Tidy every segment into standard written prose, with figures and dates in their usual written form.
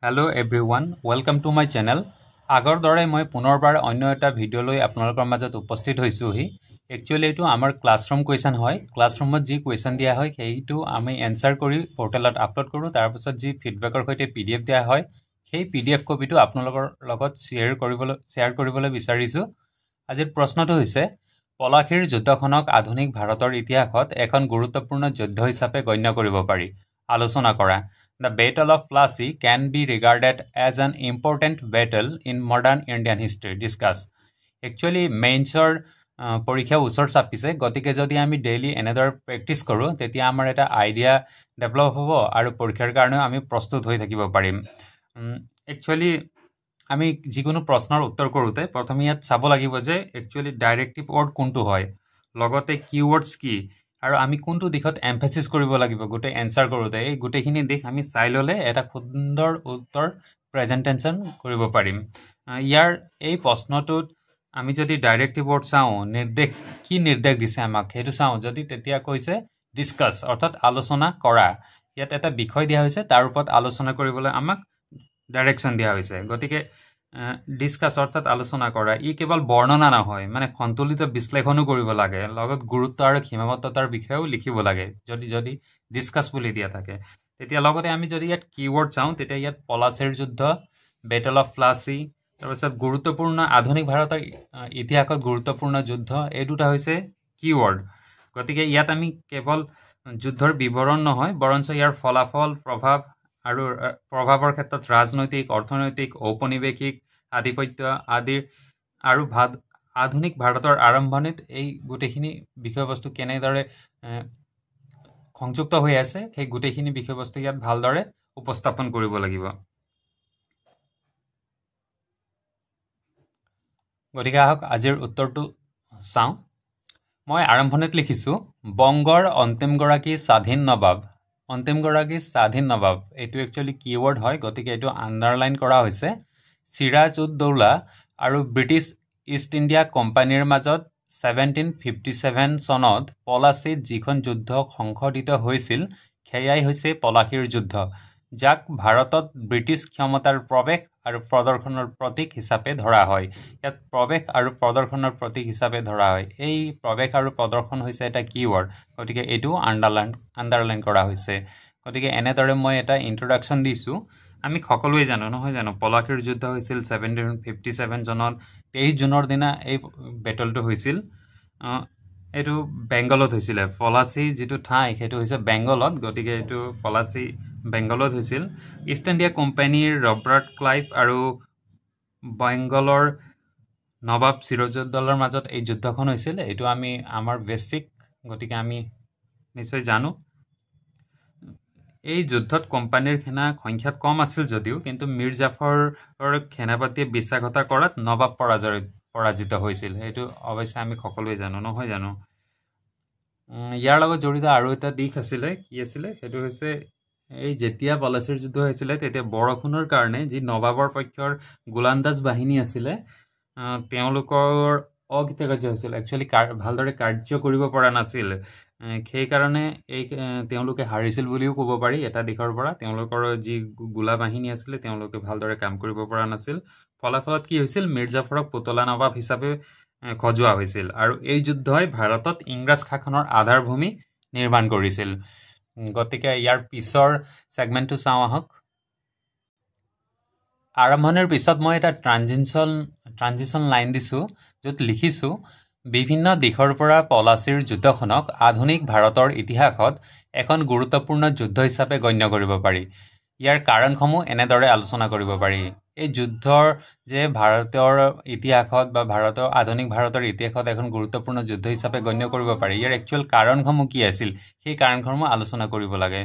Hello everyone, welcome to my channel. আগৰ দৰে মই পুনৰবাৰ অন্য এটা ভিডিঅ' লৈ আপোনালোকৰ মাজত উপস্থিত হৈছোঁহি। একচুৱেলি এইটো আমাৰ ক্লাছৰুম কুৱেশ্যন হয়। ক্লাছৰুমত যি কুৱেশ্যন দিয়া হয় সেইটো আমি এনচাৰ কৰি পৰ্টেলত আপলোড কৰোঁ। তাৰপিছত যি ফিডবেকৰ সৈতে PDF দিয়া হয় সেই PDF কপিটো আপোনালোকৰ লগত শ্বেয়াৰ কৰিবলৈ বিচাৰিছোঁ। আজিৰ প্ৰশ্নটো হৈছে, পলাশীৰ যুদ্ধখনক আধুনিক ভাৰতৰ ইতিহাসত এখন গুৰুত্বপূৰ্ণ যুদ্ধ হিচাপে গণ্য কৰিব পাৰি, আলোচনা কৰা। The Battle of Plassey can be regarded as an important battle in modern Indian history. Discuss. Actually মেইনছৰ পৰীক্ষা ওচৰ চাপিছে, গতিকে যদি আমি ডেইলি এনেদৰে প্ৰেক্টিছ কৰোঁ তেতিয়া আমাৰ এটা আইডিয়া ডেভেলপ হ'ব আৰু পৰীক্ষাৰ কাৰণেও আমি প্ৰস্তুত হৈ থাকিব পাৰিম। একচুৱেলি আমি যিকোনো প্ৰশ্নৰ উত্তৰ কৰোঁতে প্ৰথমে ইয়াত চাব লাগিব যে একচুৱেলি ডাইৰেক্টিভ ৱৰ্ড কোনটো হয়, লগতে কিৱৰ্ডছ কি, আৰু আমি কোনটো দিশত এমফেচিছ কৰিব লাগিব গোটেই এনচাৰ কৰোঁতে। এই গোটেইখিনি দিশ আমি চাই ল'লে এটা সুন্দৰ উত্তৰ প্ৰেজেণ্টেশ্যন কৰিব পাৰিম। ইয়াৰ এই প্ৰশ্নটোত আমি যদি ডাইৰেক্টিভ ৱৰ্ড চাওঁ, নিৰ্দেশ কি নিৰ্দেশ দিছে আমাক সেইটো চাওঁ যদি, তেতিয়া কৈছে ডিছকাছ, অৰ্থাৎ আলোচনা কৰা। ইয়াত এটা বিষয় দিয়া হৈছে, তাৰ ওপৰত আলোচনা কৰিবলৈ আমাক ডাইৰেকশ্যন দিয়া হৈছে। গতিকে ডিছকাছ অৰ্থাৎ আলোচনা কৰা, ই কেৱল বৰ্ণনা নহয়, মানে সন্তুলিত বিশ্লেষণো কৰিব লাগে, লগত গুৰুত্ব আৰু সীমাবদ্ধতাৰ বিষয়েও লিখিব লাগে। যদি ডিছকাছ বুলি দিয়া থাকে তেতিয়া লগতে আমি যদি ইয়াত কিৱৰ্ড চাওঁ তেতিয়া ইয়াত পলাশীৰ যুদ্ধ, বেটল অফ প্লাচি, তাৰপিছত গুৰুত্বপূৰ্ণ আধুনিক ভাৰতৰ ইতিহাসত গুৰুত্বপূৰ্ণ যুদ্ধ, এই দুটা হৈছে কিৱৰ্ড। গতিকে ইয়াত আমি কেৱল যুদ্ধৰ বিৱৰণ নহয়, বৰঞ্চ ইয়াৰ ফলাফল, প্ৰভাৱ আৰু প্ৰভাৱৰ ক্ষেত্ৰত ৰাজনৈতিক, অৰ্থনৈতিক, ঔপনিৱেশিক আধিপত্য আদিৰ আৰু আধুনিক ভাৰতৰ আৰম্ভণিত এই গোটেইখিনি বিষয়বস্তু কেনেদৰে সংযুক্ত হৈ আছে সেই গোটেইখিনি বিষয়বস্তু ইয়াত ভালদৰে উপস্থাপন কৰিব লাগিব। গতিকে আহক আজিৰ উত্তৰটো চাওঁ। মই আৰম্ভণিত লিখিছোঁ, বংগৰ অন্তিমগৰাকী স্বাধীন নবাব। অন্তিমগৰাকী স্বাধীন নবাব এইটো একচুৱেলি কিৱৰ্ড হয়, গতিকে এইটো আণ্ডাৰলাইন কৰা হৈছে। চিৰাজ উদ দৌলা আৰু ব্ৰিটিছ ইষ্ট ইণ্ডিয়া কোম্পানীৰ মাজত 1757 চনত পলাচীত যিখন যুদ্ধ সংঘটিত হৈছিল সেয়াই হৈছে পলাশীৰ যুদ্ধ, যাক ভাৰতত ব্ৰিটিছ ক্ষমতাৰ প্ৰৱেশ আৰু প্ৰদৰ্শনৰ প্ৰতীক হিচাপে ধৰা হয়। ইয়াত প্ৰৱেশ আৰু প্ৰদৰ্শনৰ প্ৰতীক হিচাপে ধৰা হয়। এই প্ৰৱেশ আৰু প্ৰদৰ্শন হৈছে এটা কিৱৰ্ড, গতিকে এইটো আণ্ডাৰলাইন কৰা হৈছে। গতিকে এনেদৰে মই এটা ইণ্ট্ৰডাকশ্যন দিছোঁ। আমি সকলোৱে জানো নহয় জানো, পলাশীৰ যুদ্ধ হৈছিল 1757 চনত, 23 জুনৰ দিনা এই বেটলটো হৈছিল। এইটো বেংগলত হৈছিলে। পলাচী যিটো ঠাই সেইটো হৈছে বেংগলত, গতিকে এইটো পলাচী বেংগলত হৈছিল। ইষ্ট ইণ্ডিয়া কোম্পানীৰ ৰবাৰ্ট ক্লাইভ আৰু বেংগলৰ নবাব চিৰাজউদ্দৌলাৰ মাজত এই যুদ্ধখন হৈছিল। এইটো আমি আমাৰ বেছিক, গতিকে আমি নিশ্চয় জানো। এই যুদ্ধত কোম্পানীৰ সেনা সংখ্যাত কম আছিল যদিও কিন্তু মীৰ জাফৰৰ সেনাপতিয়ে বিশ্বাসঘাতকতা কৰাত নবাব পৰাজিত হৈছিল। সেইটো অৱশ্যে আমি সকলোৱে জানো নহয় জানো। ইয়াৰ লগত জড়িত আৰু এটা দিশ আছিলে, কি আছিলে সেইটো হৈছে এই যেতিয়া পলাশীৰ যুদ্ধ হৈছিলে তেতিয়া বৰষুণৰ কাৰণে যি নবাবৰ পক্ষৰ গোলান্দাজ বাহিনী আছিলে তেওঁলোকৰ অকৃতকাৰ্য হৈছিল। একচুৱেলি ভালদৰে কাৰ্য কৰিব পৰা নাছিল, সেইকাৰণে এই তেওঁলোকে হাৰিছিল বুলিও ক'ব পাৰি। এটা দিশৰ পৰা তেওঁলোকৰ যি গোলা বাহিনী আছিলে তেওঁলোকে ভালদৰে কাম কৰিব পৰা নাছিল। ফলাফলত কি হৈছিল, মীৰ জাফৰক পুতলা নবাব হিচাপে সজোৱা হৈছিল আৰু এই যুদ্ধই ভাৰতত ইংৰাজ শাসনৰ আধাৰভূমি নিৰ্মাণ কৰিছিল। গতিকে ইয়াৰ পিছৰ ছেগমেণ্টটো চাওঁ আহক। আৰম্ভণিৰ পিছত মই এটা ট্ৰানজিশ্যন লাইন দিছোঁ, য'ত লিখিছোঁ, বিভিন্ন দিশৰ পৰা পলাশীৰ যুদ্ধখনক আধুনিক ভাৰতৰ ইতিহাসত এখন গুৰুত্বপূৰ্ণ যুদ্ধ হিচাপে গণ্য কৰিব পাৰি। ইয়াৰ কাৰণসমূহ এনেদৰে আলোচনা কৰিব পাৰি। এই যুদ্ধৰ যে ভাৰতৰ ইতিহাসত বা ভাৰতৰ আধুনিক ভাৰতৰ ইতিহাসত এখন গুৰুত্বপূৰ্ণ যুদ্ধ হিচাপে গণ্য কৰিব পাৰি, ইয়াৰ একচুৱেল কাৰণসমূহ কি আছিল সেই কাৰণসমূহ আলোচনা কৰিব লাগে।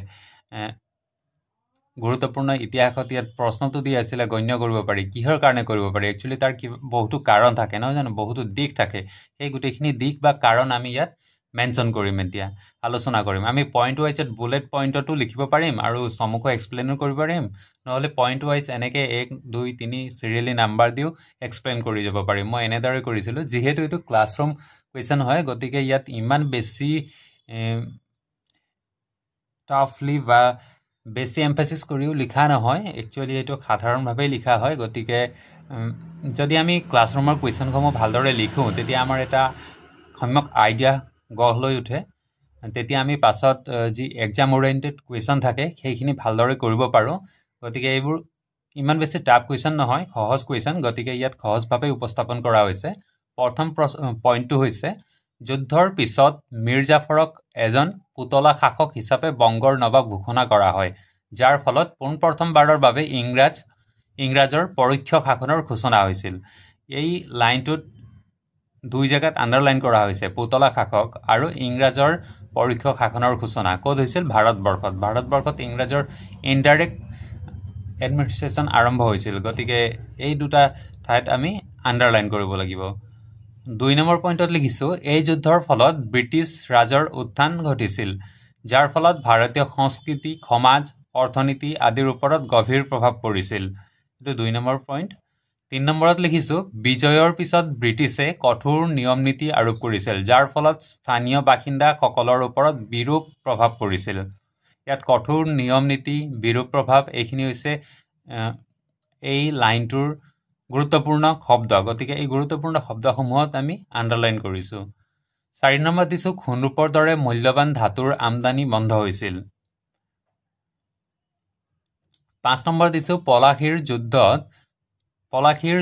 গুৰুত্বপূৰ্ণ ইতিহাসত ইয়াত প্ৰশ্নটো দি আছিলে গণ্য কৰিব পাৰি, কিহৰ কাৰণে কৰিব পাৰি, একচুৱেলি তাৰ বহুতো কাৰণ থাকে নহয় জানো, বহুতো দিশ থাকে। সেই গোটেইখিনি দিশ বা কাৰণ আমি ইয়াত মেনশ্যন কৰিম, এতিয়া আলোচনা কৰিম। আমি পইণ্ট ৱাইজত বুলেট পইণ্টতো লিখিব পাৰিম আৰু চমুকৈ এক্সপ্লেইনো কৰিব পাৰিম, নহ'লে পইণ্ট ৱাইজ এনেকৈ 1 2 3 চিৰিয়েলি নাম্বাৰ দিও এক্সপ্লেইন কৰি যাব পাৰিম। মই এনেদৰে কৰিছিলোঁ। যিহেতু এইটো ক্লাছৰুম কুৱেশ্যন হয়, গতিকে ইয়াত ইমান বেছি টাফলি বা বেছি এমফেচিছ কৰিও লিখা নহয়, একচুৱেলি এইটো সাধাৰণভাৱেই লিখা হয়। গতিকে যদি আমি ক্লাছৰুমৰ কুৱেশ্যনসমূহ ভালদৰে লিখোঁ তেতিয়া আমাৰ এটা সম্যক আইডিয়া গঢ় লৈ উঠে, তেতিয়া আমি পাছত যি এক্সাম অৰিয়েণ্টেড কুৱেশ্যন থাকে সেইখিনি ভালদৰে কৰিব পাৰোঁ। গতিকে এইবোৰ ইমান বেছি টাফ কুৱেশ্যন নহয়, সহজ কুৱেশ্যন, গতিকে ইয়াত সহজভাৱে উপস্থাপন কৰা হৈছে। প্ৰথম পইণ্টটো হৈছে যুদ্ধৰ পিছত মিৰ্জাফৰক এজন পুতলা শাসক হিচাপে বংগৰ নবাব ঘোষণা কৰা হয়, যাৰ ফলত পোনপ্ৰথমবাৰৰ বাবে ইংৰাজৰ পৰোক্ষ শাসনৰ সূচনা হৈছিল। এই লাইনটোত দুই জেগাত আণ্ডাৰলাইন কৰা হৈছে, পুতলা শাসক আৰু ইংৰাজৰ পৰোক্ষ শাসনৰ সূচনা ক'ত হৈছিল? ভাৰতবৰ্ষত। ভাৰতবৰ্ষত ইংৰাজৰ ইনডাইৰেক্ট এডমিনিষ্ট্ৰেশ্যন আৰম্ভ হৈছিল, গতিকে এই দুটা ঠাইত আমি আণ্ডাৰলাইন কৰিব লাগিব। 2 নম্বৰ পইণ্টত লিখিছোঁ, এই যুদ্ধৰ ফলত ব্ৰিটিছ ৰাজৰ উত্থান ঘটিছিল, যাৰ ফলত ভাৰতীয় সংস্কৃতি, সমাজ, অৰ্থনীতি আদিৰ ওপৰত গভীৰ প্ৰভাৱ পৰিছিল। এইটো 2 নম্বৰ পইণ্ট। 3 নম্বৰত লিখিছোঁ, বিজয়ৰ পিছত ব্ৰিটিছে কঠোৰ নিয়ম নীতি আৰোপ কৰিছিল, যাৰ ফলত স্থানীয় বাসিন্দাসকলৰ ওপৰত বিৰূপ প্ৰভাৱ পৰিছিল। ইয়াত কঠোৰ নিয়ম নীতি, বিৰূপ প্ৰভাৱ, এইখিনি হৈছে এই লাইনটোৰ গুৰুত্বপূৰ্ণ শব্দ, গতিকে এই গুৰুত্বপূৰ্ণ শব্দসমূহত আমি আণ্ডাৰলাইন কৰিছোঁ। 4 নম্বৰত দিছোঁ, সোণৰূপৰ দৰে মূল্যৱান ধাতুৰ আমদানি বন্ধ হৈছিল। 5 নম্বৰ দিছোঁ, পলাশীৰ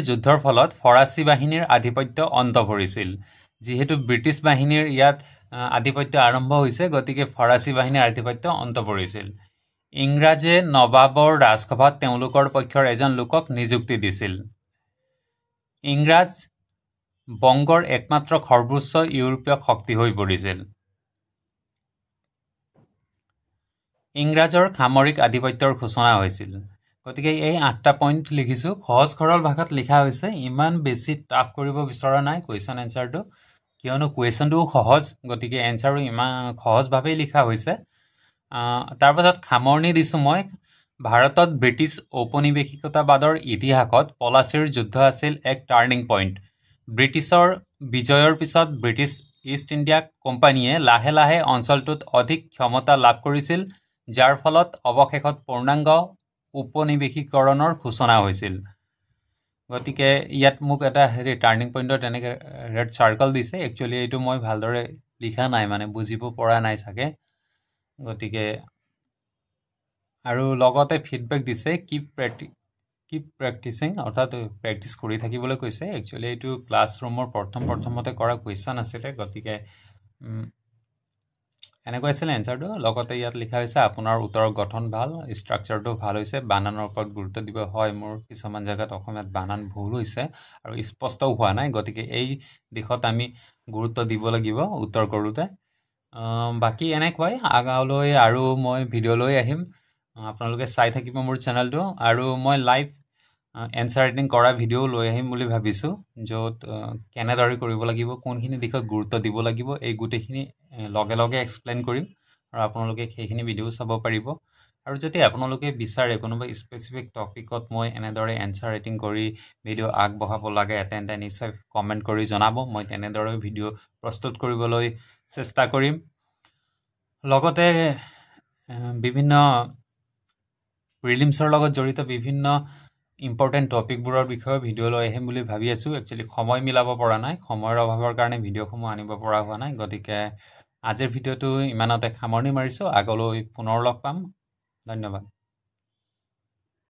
যুদ্ধৰ ফলত ফৰাচী বাহিনীৰ আধিপত্য অন্ত পৰিছিল। যিহেতু ব্ৰিটিছ বাহিনীৰ ইয়াত আধিপত্য আৰম্ভ হৈছে, গতিকে ফৰাচী বাহিনীৰ আধিপত্য অন্ত পৰিছিল। ইংৰাজে নবাবৰ ৰাজসভাত তেওঁলোকৰ পক্ষৰ এজন লোকক নিযুক্তি দিছিল। ইংৰাজ বংগৰ একমাত্ৰ সৰ্বোচ্চ ইউৰোপীয় শক্তি হৈ পৰিছিল। ইংৰাজৰ সামৰিক আধিপত্যৰ সূচনা হৈছিল। গতিকে এই 8টা পইণ্ট লিখিছোঁ, সহজ সৰল ভাষাত লিখা হৈছে, ইমান বেছি টাফ কৰিব বিচৰা নাই কুৱেশ্যন এনচাৰটো, কিয়নো কুৱেশ্যনটোও সহজ, গতিকে এনচাৰো ইমান সহজভাৱেই লিখা হৈছে। তাৰপাছত সামৰণি দিছোঁ মই, ভাৰতত ব্ৰিটিছ ঔপনিৱেশিকতাবাদৰ ইতিহাসত পলাচীৰ যুদ্ধ আছিল এক টাৰ্ণিং পইণ্ট। ব্ৰিটিছৰ বিজয়ৰ পিছত ব্ৰিটিছ ইষ্ট ইণ্ডিয়া কোম্পানীয়ে লাহে লাহে অঞ্চলটোত অধিক ক্ষমতা লাভ কৰিছিল, যাৰ ফলত অৱশেষত পূৰ্ণাংগ উপনিৱেশীকৰণৰ সূচনা হৈছিল। গতিকে ইয়াত মোক এটা হেৰি টাৰ্ণিং পইণ্টৰ তেনেকৈ ৰেড চাৰ্কল দিছে, একচুৱেলি এইটো মই ভালদৰে লিখা নাই, মানে বুজিব পৰা নাই চাগে, গতিকে আৰু লগতে ফিডবেক দিছে কিপ প্ৰেক্টিচিং, অৰ্থাৎ প্ৰেক্টিচ কৰি থাকিবলৈ কৈছে। একচুৱেলি এইটো ক্লাছৰুমৰ প্ৰথমতে কৰা কুৱেশ্যন আছিলে, গতিকে এনেকুৱা আছিলে এনচাৰটো। লগতে ইয়াত লিখা হৈছে আপোনাৰ উত্তৰৰ গঠন ভাল, ষ্ট্ৰাকচাৰটো ভাল হৈছে, বানানৰ ওপৰত গুৰুত্ব দিব হয়, মোৰ কিছুমান জেগাত অসমীয়াত বানান ভুল হৈছে আৰু স্পষ্টও হোৱা নাই, গতিকে এই দিশত আমি গুৰুত্ব দিব লাগিব উত্তৰ কৰোঁতে। বাকী এনেকুৱাই, আগলৈ আৰু মই ভিডিঅ' লৈ আহিম, আপোনালোকে চাই থাকিব মোৰ চেনেলটো, আৰু মই লাইভ এনচাৰ ৰাইটিং কৰা ভিডিঅ' লৈ আহিম বুলি ভাবিছোঁ, য'ত কেনেদৰে কৰিব লাগিব, কোনখিনি দিশত গুৰুত্ব দিব লাগিব, এই গোটেইখিনি লগে লগে এক্সপ্লেইন কৰিম আৰু আপোনালোকে সেইখিনি ভিডিঅ' চাব পাৰিব। আৰু যদি আপোনালোকে বিচাৰে কোনোবা স্পেচিফিক টপিকত মই এনেদৰে এনচাৰ ৰাইটিং কৰি ভিডিঅ' আগবঢ়াব লাগে, তেন্তে নিশ্চয় কমেণ্ট কৰি জনাব, মই তেনেদৰে ভিডিঅ' প্ৰস্তুত কৰিবলৈ চেষ্টা কৰিম। লগতে বিভিন্ন প্ৰিলিমছৰ লগত জড়িত বিভিন্ন ইম্পৰ্টেণ্ট টপিকবোৰৰ বিষয়ে ভিডিঅ' লৈ আহিম বুলি ভাবি আছোঁ। একচুৱেলি সময় মিলাব পৰা নাই, সময়ৰ অভাৱৰ কাৰণে ভিডিঅ'সমূহ আনিব পৰা হোৱা নাই, গতিকে আজিৰ ভিডিঅ'টো ইমানতে সামৰণি মাৰিছোঁ। আগলৈ পুনৰ লগ পাম, ধন্যবাদ।